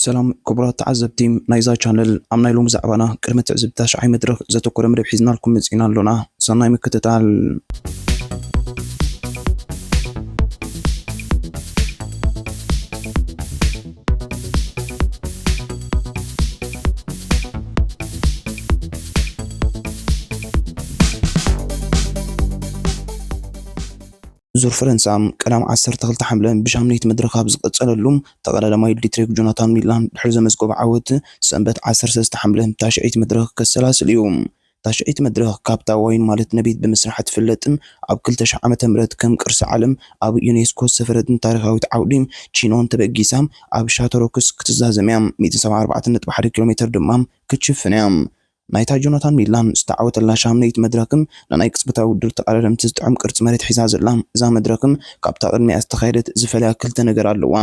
ሰላም ክቡራት ተዓዘብቲ ናይዛ ቻነል፣ ኣብ ናይ ሎሚ ዛዕባና ቅድሚ ትዕዝብቲ ታሽዓይ መድረኽ ዘተኮረ መደብ ሒዝናልኩም መጺና ኣሎና። ሰናይ ምክትታል። ዙር ፈረንሳ ቀዳም ዓሰርተ ክልተ ሓምለ ብሻምነይቲ መድረኽ ኣብ ዝቐጸለሉ፣ ተቐዳዳማይ ዲትሪክ ጆናታን ሚላን ድሕሪ ዘመዝገቦ ዓወት፣ ሰንበት ዓሰርተ ሰለስተ ሓምለ ታሽዐይቲ መድረኽ ከሰላስል እዩ። ታሽዐይቲ መድረኽ ካብታ ዋይን ማለት ነቢት ብምስራሓ ትፍለጥ፣ ኣብ ክልተ ሽሕ ዓመተ ምህረት ከም ቅርሲ ዓለም ኣብ ዩኔስኮ ዝሰፈረትን ታሪኻዊት ዓውዲ ቺኖን ተበጊሳ ኣብ ሻተሮክስ ክትዛዘም እያ። ሚእቲ ሰብዓ ኣርባዕተ ነጥቢ ሓደ ኪሎ ሜትር ድማ ክትሽፍን እያ። ናይታ ጆናታን ሚላን ዝተዓወተላ ሻምነይቲ መድረኽም ንናይ ቅጽበታዊ ውድድር ተቐዳደምቲ ዝጥዕም ቅርጺ መሬት ሒዛ ዘላ እዛ መድረኽም ካብታ ቅድሚኣ ዝተኻየደት ዝፈልያ ክልተ ነገር ኣለዋ።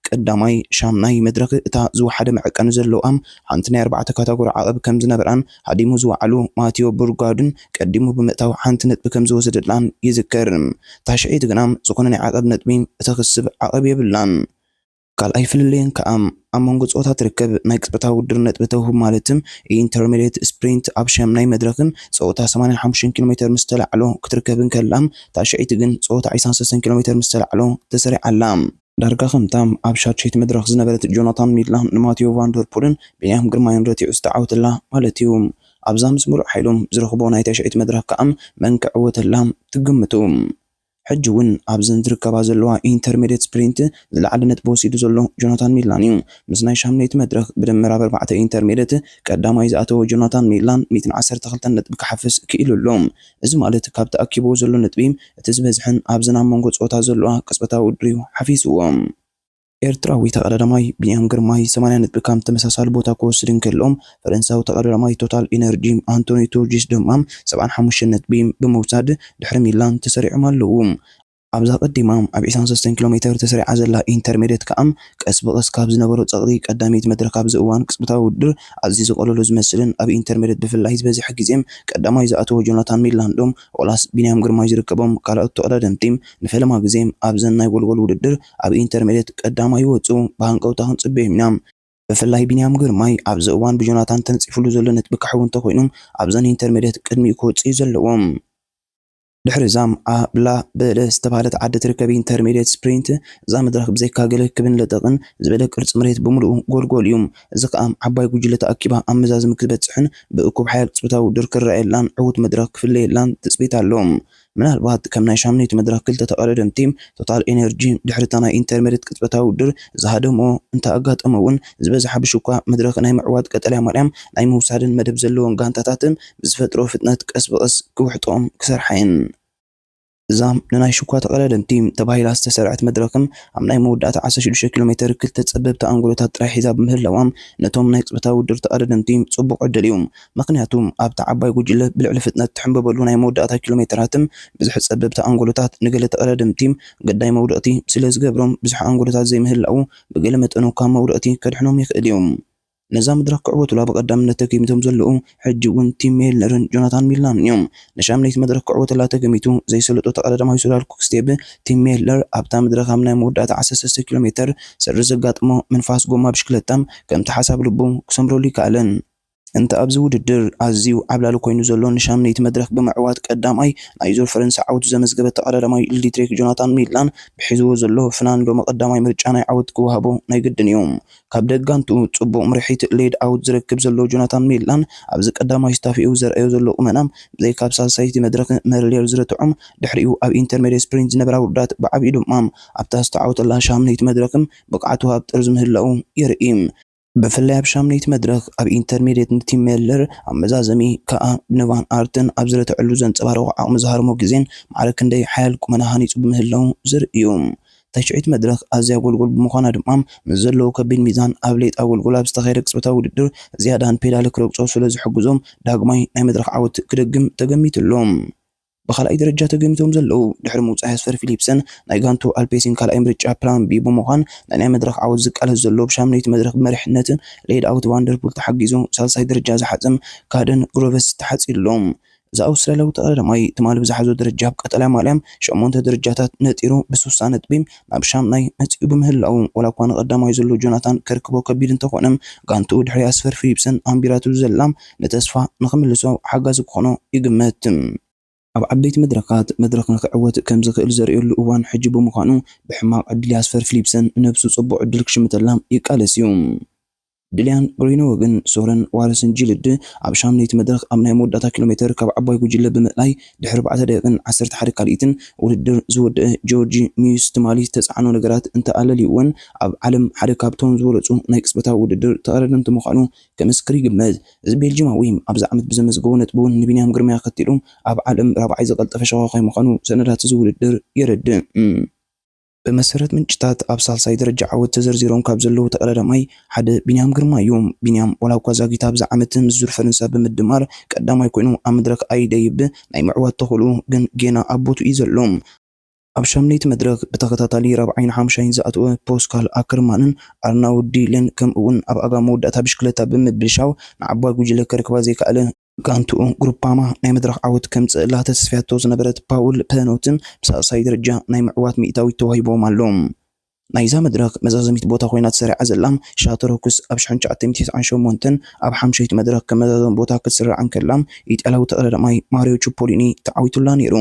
ቀዳማይ፣ ሻምናይ መድረኽ እታ ዝወሓደ መዐቀኒ ዘለዋ ሓንቲ ናይ ኣርባዕተ ካታጎሪ ዓቐብ ከም ዝነበራን ሃዲሙ ዝወዓሉ ማቲዮ ቡርጋድን ቀዲሙ ብምእታው ሓንቲ ነጥቢ ከም ዝወሰደላን ይዝከር። ታሽዐይቲ ግና ዝኾነ ናይ ዓቐብ ነጥቢ እተኽስብ ዓቐብ የብላን። ካልኣይ ፍልልየን ከኣ ኣብ መንጎ ጸወታ ትርከብ ናይ ቅጽበታዊ ውድድር ነጥቢ ተውህብ ማለት ኢንተርሜዲየት ስፕሪንት ኣብ ሻምናይ መድረኽን ጸወታ ሰማንያን ሓሙሽተን ኪሎ ሜትር ምስ ተላዕሎ ክትርከብ እንከላ፣ ታሽዐይቲ ግን ጸወታ ዒስራን ሰለስተን ኪሎ ሜትር ምስ ተላዕሎ ተሰሪዓ ኣላ። ዳርጋ ከምታ ኣብ ሻድሸይቲ መድረኽ ዝነበረት ጆናታን ሚላን ንማቲዮ ቫንደርፑልን ቢንያም ግርማይን ረቲዑ ዝተዓወተላ ማለት እዩ። ኣብዛ ምስ ምሉእ ሓይሎም ዝረኽቦ ናይ ታሽዐይቲ መድረኽ ከኣ መን ክዕወተላ ትግምቱ? ሕጂ እውን ኣብዘን ዝርከባ ዘለዋ ኢንተርሜዲየት ስፕሪንት ዝለዓለ ነጥቢ ወሲዱ ዘሎ ጆናታን ሚላን እዩ። ምስ ናይ ሻምነይቲ መድረኽ ብድምር ኣብ ኣርባዕተ ኢንተርሜዲየት ቀዳማይ ዝኣተወ ጆናታን ሚላን ሚእትን ዓሰርተ ክልተን ነጥቢ ክሓፍስ ክኢሉ ኣሎ። እዚ ማለት ካብ ተኣኪብዎ ዘሎ ነጥቢ እቲ ዝበዝሐን ኣብዘን ኣብ መንጎ ጸወታ ዘለዋ ቅጽበታዊ ውድድር እዩ ሓፊስዎ። ኤርትራዊ ተቐዳዳማይ ቢንያም ግርማይ ሰማንያ ነጥቢ ካብ ተመሳሳሊ ቦታ ክወስድ እንከሎ፣ ፈረንሳዊ ተቐዳዳማይ ቶታል ኢነርጂ ኣንቶኒ ቶጂስ ድማ ሰብዓን ሓሙሽተን ነጥቢ ብምውሳድ ድሕሪ ሚላን ተሰሪዖም ኣለዉ። ኣብዛ ቀዲማ ኣብ ዒስራን ሰለስተን ኪሎ ሜትር ተሰሪዓ ዘላ ኢንተርሜዲየት ከኣ ቀስ ብቐስ ካብ ዝነበሮ ጸቕጢ ቀዳመይቲ መድረኽ ኣብዚ እዋን ቅጽበታዊ ውድድር ኣዝዩ ዝቐለሎ ዝመስልን ኣብ ኢንተርሜዲየት ብፍላይ ዝበዝሐ ግዜ ቀዳማይ ዝኣተወ ጆናታን ሚላንዶ ዋላስ ቢንያም ግርማይ ዝርከቦም ካልኦት ተቐዳደምቲ ንፈለማ ግዜ ኣብዘን ናይ ጎልጎል ውድድር ኣብ ኢንተርሜዲየት ቀዳማይ ይወጹ ብሃንቀውታ ክንጽበዮም ኢና። ብፍላይ ቢንያም ግርማይ ኣብዚ እዋን ብጆናታን ተነጺፍሉ ዘሎ ነጥቢ ክሕው እንተኾይኑ ኣብዘን ኢንተርሜዲየት ቅድሚኡ ክወጽእ እዩ ዘለዎ። ድሕሪ እዛ ኣብ ላ በለ ዝተባህለት ዓዲ ትርከብ ኢንተርሜዲየት ስፕሪንት እዛ መድረኽ ብዘይካ ገለ ክብን ለጠቕን ዝበለ ቅርጺ መሬት ብምሉኡ ጎልጎል እዩ። እዚ ከኣ ዓባይ ጉጅለ ተኣኪባ ኣብ መዛዘሚ ክትበጽሕን ብእኩብ ሓያል ቅጽበታዊ ውድድር ክረኣየላን ዕዉት መድረኽ ክፍለየላን ትጽቢት ኣሎ። ምናልባት ከም ናይ ሻምነይቲ መድረኽ ክልተ ተቐዳደምቲ ቶታል ኤነርጂ ድሕሪ እታ ናይ ኢንተርሜዲየት ቅጽበታዊ ውድድር ዝሃደሞ እንተ ኣጋጠመ እውን ዝበዝሓ ብሽኳ መድረኽ ናይ ምዕዋት ቀጠልያ ማልያ ናይ ምውሳድን መደብ ዘለወን ጋንታታትን ብዝፈጥሮ ፍጥነት ቀስ ብቐስ ክውሕጦም ክሰርሓ እየን። እዛ ንናይ ሽኳ ተቐዳደምቲ ተባሂላ ዝተሰርዐት መድረኽም ኣብ ናይ መወዳእታ ዓሰርተ ሽዱሽተ ኪሎ ሜትር ክልተ ጸበብቲ ኣንጎሎታት ጥራይ ሒዛ ብምህላዋ ነቶም ናይ ቅጽበታዊ ውድድር ተቐዳደምቲ ጽቡቕ ዕድል እዩ። ምኽንያቱ ኣብታ ዓባይ ጉጅለ ብልዕሊ ፍጥነት ትሕንበበሉ ናይ መወዳእታ ኪሎ ሜትራትም ብዙሕ ጸበብቲ ኣንጎሎታት ንገለ ተቐዳደምቲ ገዳይ መውደቕቲ ስለ ዝገብሮም ብዙሕ ኣንጎሎታት ዘይምህላዉ ብገለ መጠኑ ካብ መውደቕቲ ከድሕኖም ይኽእል እዩ። ነዛ መድረኽ ክዕወቱላ ብቐዳምነት ተገሚቶም ዘለዉ ሕጂ እውን ቲም ሜልነርን ጆናታን ሚላን እዮም። ንሻምነይቲ መድረኽ ክዕወተላ ተገሚቱ ዘይሰለጦ ተቐዳዳማይ ሱዳል ኩክስቴብ ቲም ሜልነር ኣብታ መድረኽ ኣብ ናይ መወዳእታ ዓሰርተ ሰለስተ ኪሎ ሜትር ስሪ ዘጋጥሞ ምንፋስ ጎማ ብሽክለታ ከምቲ ሓሳብ ልቡ ክሰምረሉ ይከኣለን። እንተ ኣብዚ ውድድር ኣዝዩ ዓብላሊ ኮይኑ ዘሎ ንሻምነይቲ መድረኽ ብምዕዋት ቀዳማይ ናይ ዙር ፈረንሳ ዓወቱ ዘመዝገበ ተቐዳዳማይ ዲትሪክ ጆናታን ሚላን ብሒዝዎ ዘሎ ፍናን ሎሚ ቀዳማይ ምርጫ ናይ ዓወት ክወሃቦ ናይ ግድን እዩ። ካብ ደጋንቱ ጽቡቕ ምርሒት ሌድ ኣውት ዝረክብ ዘሎ ጆናታን ሚላን ኣብዚ ቀዳማይ ስታፊኡ ዘርኣዮ ዘሎ ቁመና ብዘይካ ኣብ ሳልሳይቲ መድረኽ መርሌር ዝረትዖም ድሕሪኡ ኣብ ኢንተርሜዲየት ስፕሪንት ዝነበራ ውርዳት ብዓብዩ ድማ ኣብታ ዝተዓወተላ ሻምነይቲ መድረኽም ብቕዓቱ ኣብ ጥርዚ ምህላው የርኢ። ብፍላይ ኣብ ሻምነይቲ መድረኽ ኣብ ኢንተርሜዲየት ንቲም ሜለር ኣብ መዛዘሚ ከኣ ንቫን ኣርትን ኣብ ዝረትዐሉ ዘንጸባረቖ ዓቕሚ ዝሃርሞ ግዜን ማዕረ ክንደይ ሓያል ቁመና ሃኒጹ ብምህላው ዘርኢ እዩ። ተሽዒት መድረኽ ኣዝያ ጎልጎል ብምዃና ድማ ምስ ዘለዎ ከቢድ ሚዛን ኣብ ሌጣ ጎልጎል ኣብ ዝተኻየደ ቅጽበታዊ ውድድር ዝያዳ ንፔዳለ ክረግጾ ስለ ዝሕግዞ ዳግማይ ናይ መድረኽ ዓወት ክደግም ተገሚቱ ኣሎ። ብኻልኣይ ደረጃ ተገሚቶም ዘለዉ ድሕሪ ምውጻእ ያስፐር ፊሊፕሰን ናይ ጋንቱ ኣልፔሲን ካልኣይ ምርጫ ፕላን ቢ ብምዃን ናይ ናይ መድረኽ ዓወት ዝቃለስ ዘሎ ብሻምነይቲ መድረኽ ብመሪሕነት ሌድ ኣውት ቫንደርፑል ተሓጊዙ ሳልሳይ ደረጃ ዝሓጽም ካደን ግሮቨስ ተሓጺሉ ኣሎ። እዚ ኣውስትራልያዊ ተቐዳዳማይ ትማሊ ብዝሓዞ ደረጃ ኣብ ቀጠልያ ማልያ ሸሞንተ ደረጃታት ነጢሩ ብስሳ ነጥቢ ናብ ሻምናይ መጺኡ ብምህላው፣ ዋላ እኳ ንቐዳማይ ዘሎ ጆናታን ከርክቦ ከቢድ እንተኾነ፣ ጋንትኡ ድሕሪ ኣስፈር ፊሊፕሰን ኣንቢራትሉ ዘላ ንተስፋ ንኽምልሶ ሓጋዚ ክኾኖ ይግመት። ኣብ ዓበይቲ መድረኻት መድረኽ ንክዕወት ከም ዝኽእል ዘርእየሉ እዋን ሕጂ ብምዃኑ፣ ብሕማቕ ዕድል ኣስፈር ፊሊፕሰን ንነብሱ ጽቡቕ ዕድል ክሽምተላ ይቃለስ እዩ። ድልያን ግሪኖወግን ሶረን ዋረስን ጂልድ ኣብ ሻምነይቲ መድረኽ ኣብ ናይ መወዳእታ ኪሎ ሜተር ካብ ዓባይ ጉጅለ ብምእላይ ድሕሪ ኣርባዕተ ደቂቕን ዓሰርተ ሓደ ካልኢትን ውድድር ዝወደአ ጆርጂ ሚዩስ ትማሊ ዝተጻዕኖ ነገራት እንተኣለልዩ እውን ኣብ ዓለም ሓደ ካብቶም ዝበለጹ ናይ ቅጽበታዊ ውድድር ተቐዳደምቲ ምዃኑ ከምስክር ይግመት። እዚ ቤልጂማዊ ኣብዚ ዓመት ብዘመዝገቦ ነጥቢ እውን ንቢንያም ግርማይ ኣኸቲሉ ኣብ ዓለም ራብዓይ ዝቐልጠፈ ሸዋኻይ ምዃኑ ሰነዳት እዚ ውድድር የረድእ። ብመሰረት ምንጭታት ኣብ ሳልሳይ ደረጃ ዓወት ተዘርዚሮም ካብ ዘለዉ ተቐዳዳማይ ሓደ ቢንያም ግርማ እዩ። ቢንያም ዋላ እኳ ዛጊት ኣብዚ ዓመት ምስ ዙር ፈረንሳ ብምድማር ቀዳማይ ኮይኑ ኣብ መድረኽ ኣይደይብ ናይ ምዕዋት ተኽእሎ ግን ጌና ኣብ ቦትኡ እዩ ዘሎ። ኣብ ሻምነይቲ መድረኽ ብተኸታታሊ ራብዓይን ሓምሻይን ዝኣተወ ፖስካል ኣከርማንን ኣርናውድ ዲልን ከምኡ እውን ኣብ ኣጋ መወዳእታ ብሽክለታ ብምብልሻው ንዓባይ ጉጅለ ከርክባ ዘይከኣለ ጋንትኡ ግሩፓማ ናይ መድረኽ ዓወት ከምጽእላ ተስፍያቶ ዝነበረት ፓውል ፐኖትን ብሳልሳይ ደረጃ ናይ ምዕዋት ሚእታዊት ተዋሂቦም ኣሎ። ናይዛ መድረኽ መዛዘሚት ቦታ ኮይና ተሰሪዓ ዘላ ሻተሮክስ ኣብ ሽሕን ትሽዓተ ሚእትን ተስዓን ሸሞንተን ኣብ ሓምሸይቲ መድረኽ ከም መዛዘሚ ቦታ ክትስራዕ እንከላ፣ ኢጣልያዊ ተቐዳዳማይ ማሪዮ ቹፖሊኒ ተዓዊቱላ ነይሩ።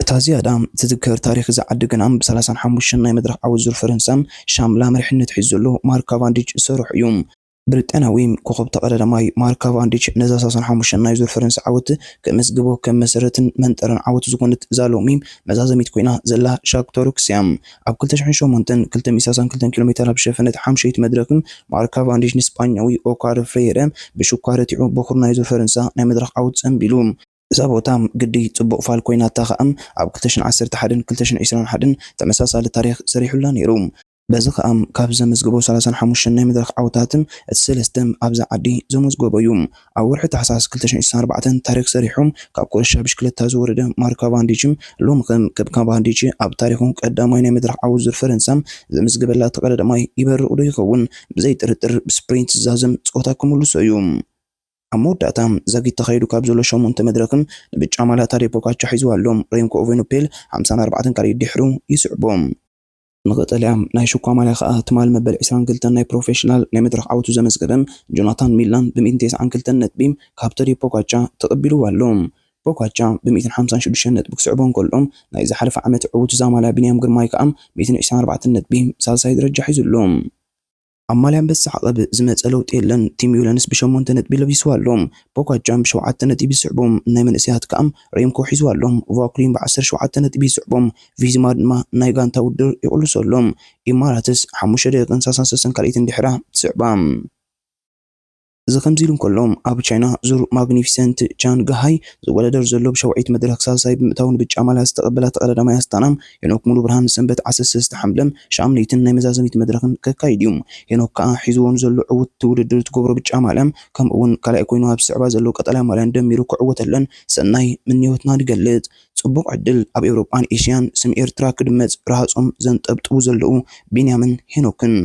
እታ ዝያዳ ትዝከር ታሪኽ እዛ ዓዲ ግና ብ ሰላሳን ሓሙሽተን ናይ መድረኽ ዓወት ዙር ፈረንሳ ሻምላ መሪሕነት ሒዙ ዘሎ ማርክ ካቫንዲች ዝሰርሖ እዩ። ብሪጣንያዊ ኮኸብ ተቐዳዳማይ ማርክ ካቫንዲች ነዛ ሰላሳን ሓሙሽተን ናይ ዙር ፈረንሳ ዓወት ከመዝግቦ ከም መሰረትን መንጠረን ዓወቱ ዝኾነት እዛ ሎሚ መዛዘሚት ኮይና ዘላ ሻክተሮክስ እያ። ኣብ ክልተ ሽሕን ሸሞንተን ክልተ ሚእቲ ሰላሳን ክልተን ኪሎ ሜተር ኣብ ዝሸፈነት ሓምሸይቲ መድረኽን ማርክ ካቫንዲች ንስጳኛዊ ኦካር ፍሬረ ብሽኳ ረቲዑ በኹር ናይ ዙር ፈረንሳ ናይ መድረኽ ዓወት ጸንቢሉ። እዛ ቦታ ግዲ ጽቡቕ ፋል ኮይናታ ከኣ ኣብ ክልተ ሽሕን ዓሰርተ ሓደን ክልተ ሽሕን ዕስራን ሓደን ተመሳሳሊ ታሪኽ ሰሪሑላ ነይሩ። በዚ ከኣ ካብ ዘመዝግቦ ሰላሳን ሓሙሽተን ናይ መድረኽ ዓወታት እቲ ሰለስተ ኣብዛ ዓዲ ዘመዝገቦ እዩ። ኣብ ወርሒ ታሕሳስ ክልተ ሽሕን ዕስራን ኣርባዕተን ታሪኽ ሰሪሑ ካብ ኩረሻ ብሽክለታ ዝወረደ ማርክ ካቫንዲች ሎሚ ከም ከም ካቫንዲች ኣብ ታሪኹ ቀዳማይ ናይ መድረኽ ዓወት ዙር ፈረንሳ ዘመዝገበላ ተቐዳዳማይ ይበርቕ ዶ ይኸውን? ብዘይ ጥርጥር ብስፕሪንት ዝዛዘም ጸወታ ክምልሶ እዩ። ኣብ መወዳእታ ዛጊት ተኻይዱ ካብ ዘሎ ሸሞንተ መድረኽን ንብጫ ማልያ ታዴ ፖጋቻ ሒዝዋ ኣሎ። ሬምኮ ኦቬኖፔል ሓምሳን ኣርባዕተን ካልኢት ድሕሩ ይስዕቦ። ንቐጠልያ ናይ ሽኳ ማልያ ከኣ ትማል መበል ዕስራን ክልተን ናይ ፕሮፌሽናል ናይ መድረኽ ዓወቱ ዘመዝገበ ጆናታን ሚላን ብ ሚእትን ተስዓን ክልተን ነጥቢ ካብ ታዴ ፖጋቻ ተቐቢልዋ ኣሎ። ፖጋቻ ብ ሚእትን ሓምሳን ሽዱሽተን ነጥቢ ክስዕቦ እንከሎ፣ ናይ ዝሓለፈ ዓመት ዕዉት እዛ ማልያ ቢንያም ግርማይ ከኣ ሚእትን ዕስራን ኣርባዕተን ነጥቢ ሳልሳይ ደረጃ ሒዙ ኣሎ። ኣብ ማልያ ኣንበሳ ዓቐብ ዝመጸ ለውጢ የለን። ቲም ዩለንስ ብሸሞንተ ነጥቢ ለቢስዋ ኣሎ። ፖጋቻ ብሸውዓተ ነጥቢ ዝስዕቦ ናይ መንእሰያት ከኣ ሬምኮ ሒዝዋ ኣሎ። ቫኩሊን ብዓሰርተ ሸውዓተ ነጥቢ ይስዕቦ። ቪዝማ ድማ ናይ ጋንታ ውድድር ይቕልሶ ኣሎ። ኢማራትስ ሓሙሽተ ደቂቕን ሰላሳን ሰለስተን ካልኢትን ድሕራ ትስዕባ። እዚ ከምዚ ኢሉ እንከሎ፣ ኣብ ቻይና ዙር ማግኒፊሰንት ቻንግሃይ ዝወዳደር ዘሎ ብሸውዓይቲ መድረኽ ሳልሳይ ብምእታው ንብጫ ማልያ ዝተቐበላ ተቐዳዳማይ ኣስታና ሄኖክ ሙሉብርሃን ሰንበት ዓሰርተ ሰለስተ ሓምለ ሻምነይትን ናይ መዛዘሚት መድረኽን ከካይድ እዩ። ሄኖክ ከኣ ሒዝዎ ንዘሎ ዕዉት ውድድር ትገብሮ ብጫ ማልያ ከምኡ እውን ካልኣይ ኮይኑ ኣብ ዝስዕባ ዘሎ ቀጠልያ ማልያን ደሚሩ ክዕወተለን ሰናይ ምንዮትና ንገልጽ። ጽቡቕ ዕድል ኣብ ኤውሮጳን ኤሽያን ስም ኤርትራ ክድመጽ ረሃጾም ዘንጠብጥቡ ዘለዉ ቢንያምን ሄኖክን።